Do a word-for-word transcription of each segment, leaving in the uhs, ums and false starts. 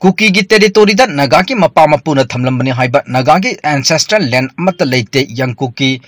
ꯀꯨꯀꯤꯒꯤ territoryꯗ ꯅꯥꯒꯥꯒꯤ ꯃꯄꯥ ꯃꯄꯨꯅ ꯊꯝꯂꯝꯕꯅꯤ ꯍꯥꯏꯕ ꯅꯥꯒꯥꯒꯤ ancestral land ꯑꯃꯠꯇ ꯂꯩꯇꯦ꯫ ꯌꯪ ꯀꯨꯀꯤ,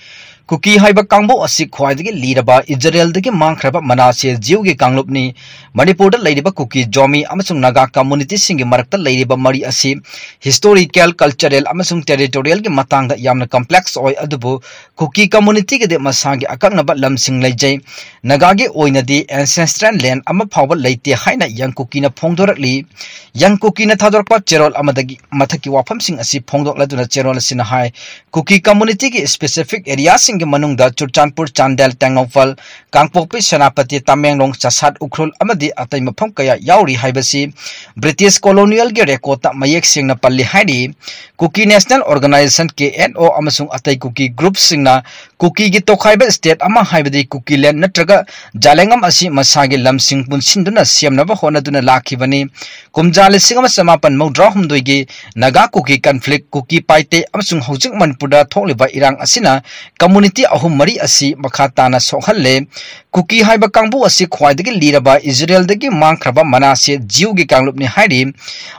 ꯀꯨꯀꯤ ꯍꯥꯏꯕ ꯀꯥꯡꯕꯨ ꯑꯁꯤ ꯈ꯭ꯋꯥꯏꯗꯒꯤ ꯂꯤꯔꯕ ꯏꯖꯔꯦꯜꯗꯒꯤ ꯃꯥꯡꯈ꯭ꯔꯕ ꯃꯅꯥꯁꯦ ꯖꯤꯎꯒꯤ ꯀꯥꯡꯂꯨꯞꯅꯤ꯫ ꯃꯅꯤꯄꯨꯔꯗ ꯂꯩꯔꯤꯕ ꯀꯨꯀꯤ, ꯖꯣꯃꯤ ꯑꯃꯁꯨꯡ ꯅꯥꯒꯥ communityꯁꯤꯡꯒꯤ ꯃꯔꯛꯇ ꯂꯩꯔꯤꯕ ꯃꯔꯤ ꯑꯁꯤ historical, cultural ꯑꯃꯁꯨꯡ territorialꯒꯤ ꯃꯇꯥꯡꯗ ꯌꯥꯝꯅ complex ꯑꯣꯏ, ꯑꯗꯨꯕꯨ ꯀꯨꯀꯤ communityꯒꯤꯗꯤ ꯃꯁꯥꯒꯤ ꯑꯀꯛꯅꯕ ꯂꯝꯁꯤꯡ ꯂꯩꯖꯩ꯫ ꯅꯥꯒꯥꯒꯤ ꯑꯣꯏꯅꯗꯤ ancestral land ꯑꯃ ꯐꯥꯎꯕ ꯂꯩꯇꯦ ꯍꯥꯏꯅ ꯌꯪ ꯀꯨꯀꯤꯅ ꯐꯣꯡꯗꯣꯔꯛꯂꯤ꯫ ꯌꯪ ꯀꯨꯀꯤꯅ ꯊꯥꯗꯣꯔꯛꯄ ꯆꯦꯔꯣꯜ ꯑꯃꯗꯒꯤ ꯃꯊꯛꯀꯤ ꯋꯥꯐꯝꯁꯤꯡ ꯑꯁꯤ ꯐꯣꯡꯗꯣꯛꯂꯗꯨꯅ ꯆꯦꯔꯣꯜ ꯑꯁꯤꯅ ꯍꯥꯏ, ꯀꯨꯀꯤ communityꯒꯤ specific areaꯁꯤꯡꯒꯤ ꯃꯅꯨꯡꯗ ꯆꯨꯔꯆꯥꯟꯄꯨꯔ, ꯆꯥꯟꯗꯦꯜ, ꯇꯦꯡꯅꯧꯄꯜ, ꯀꯥꯡꯄꯣꯛꯄꯤ, ꯁꯦꯅꯥꯄꯇꯤ, ꯇꯃꯦꯡꯂꯣꯡ, ꯆꯁꯥꯠ, ꯎꯈ꯭ꯔꯨꯜ ꯑꯃꯗꯤ ꯑꯇꯩ ꯃꯐꯝ ꯀꯌꯥ ꯌꯥꯎꯔꯤ ꯍꯥꯏꯕꯁꯤ British colonialꯒꯤ recordꯇ ꯃꯌꯦꯛ ꯁꯦꯡꯅ ꯄꯜꯂꯤ ꯍꯥꯏꯔꯤ꯫ ꯀꯨꯀꯤ National Organisation, KNO, ꯑꯃꯁꯨꯡ ꯑꯇꯩ ꯀꯨꯀꯤ groupꯁꯤꯡꯅ ꯀꯨꯀꯤꯒꯤ ꯇꯣꯈꯥꯏꯕ state ꯑꯃ, ꯍꯥꯏꯕꯗꯤ ꯀꯨꯀꯤꯂꯦꯟ ꯅꯠꯇ꯭ꯔꯒ ꯖꯥꯂꯦꯡꯉꯝ ꯑꯁꯤ ꯃꯁꯥꯒꯤ ꯂꯝꯁꯤꯡ ꯄꯨꯟꯁꯤꯟꯗꯨꯅ ꯁꯦꯝꯅꯕ ꯍꯣꯠꯅꯗꯨꯅ ꯂꯥꯛꯈꯤꯕꯅꯤ꯫ ꯀꯨꯝꯖꯥ ꯂꯤꯁꯤꯡ ꯑꯃ ꯆꯃꯥꯄꯟ ꯃꯧꯗ꯭ꯔꯥ ꯍꯨꯝꯗꯣꯏꯒꯤ ꯅꯥꯒꯥ ꯀꯨꯀꯤ conflict, ꯀꯨꯀꯤ ꯄꯥꯏꯇꯦ ꯑꯃꯁꯨꯡ ꯍꯧꯖꯤꯛ ꯃꯅꯤꯄꯨꯔꯗ ꯊꯣꯛꯂꯤꯕ ꯏꯔꯥꯡ ꯑꯁꯤꯅ community ꯑꯍꯨꯝ ꯃꯔꯤ ꯑꯁꯤ ꯃꯈꯥ ꯇꯥꯅ ꯁꯣꯛꯍꯜꯂꯦ꯫ ꯀꯨꯀꯤ ꯍꯥꯏꯕ ꯀꯥꯡꯕꯨ ꯑꯁꯤ ꯈ꯭ꯋꯥꯏꯗꯒꯤ ꯂꯤꯔꯕ ꯏꯖꯔꯦꯜꯗꯒꯤ ꯃꯥꯡꯈ꯭ꯔꯕ ꯃꯅꯥꯁꯦ ꯖꯤꯎꯒꯤ ꯀꯥꯡꯂꯨꯞꯅꯤ ꯍꯥꯏꯔꯤ꯫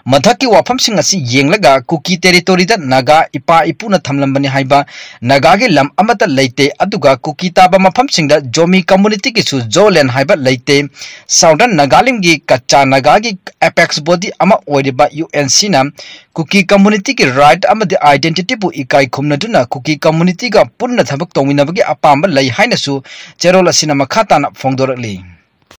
ꯃꯊꯛꯀꯤ ꯋꯥꯐꯝꯁꯤꯡ ꯑꯁꯤ ꯌꯦꯡꯂꯒ ꯀꯨꯀꯤ territoryꯗ ꯅꯥꯒꯥ ꯏꯄꯥ ꯏꯄꯨꯅ ꯊꯝꯂꯝꯕꯅꯤ ꯍꯥꯏꯕ ꯅꯥꯒꯥꯒꯤ ꯂꯝ ꯑꯃꯠꯇ ꯂꯩꯇꯦ, ꯑꯗꯨꯒ ꯀꯨꯀꯤ ꯇꯥꯕ ꯃꯐꯝꯁꯤꯡꯗ ꯖꯣꯃꯤ communityꯒꯤꯁꯨ ꯖꯣꯂꯦꯟ ꯍꯥꯏꯕ ꯂꯩꯇꯦ꯫ Southern ꯅꯥꯒꯥꯂꯦꯟꯒꯤ ꯀꯆꯥ ꯅꯥꯒꯥꯒꯤ apex body ꯑꯃ ꯑꯣꯏꯔꯤꯕ UNCꯅ ꯀꯨꯀꯤ communityꯒꯤ right ꯑꯃꯗꯤ identityꯕꯨ ꯏꯀꯥꯏ ꯈꯨꯝꯅꯗꯨꯅ ꯀꯨꯀꯤ communityꯒ ꯄꯨꯟꯅ ꯊꯕꯛ ꯇꯧꯃꯤꯟꯅꯕꯒꯤ ꯑꯄꯥꯝꯕ ꯂꯩ ꯍꯥꯏꯅꯁꯨ ꯆꯦꯔꯣꯜ ꯑꯁꯤꯅ ꯃꯈꯥ ꯇꯥꯅ ꯐꯣꯡꯗꯣꯔꯛꯂꯤ꯫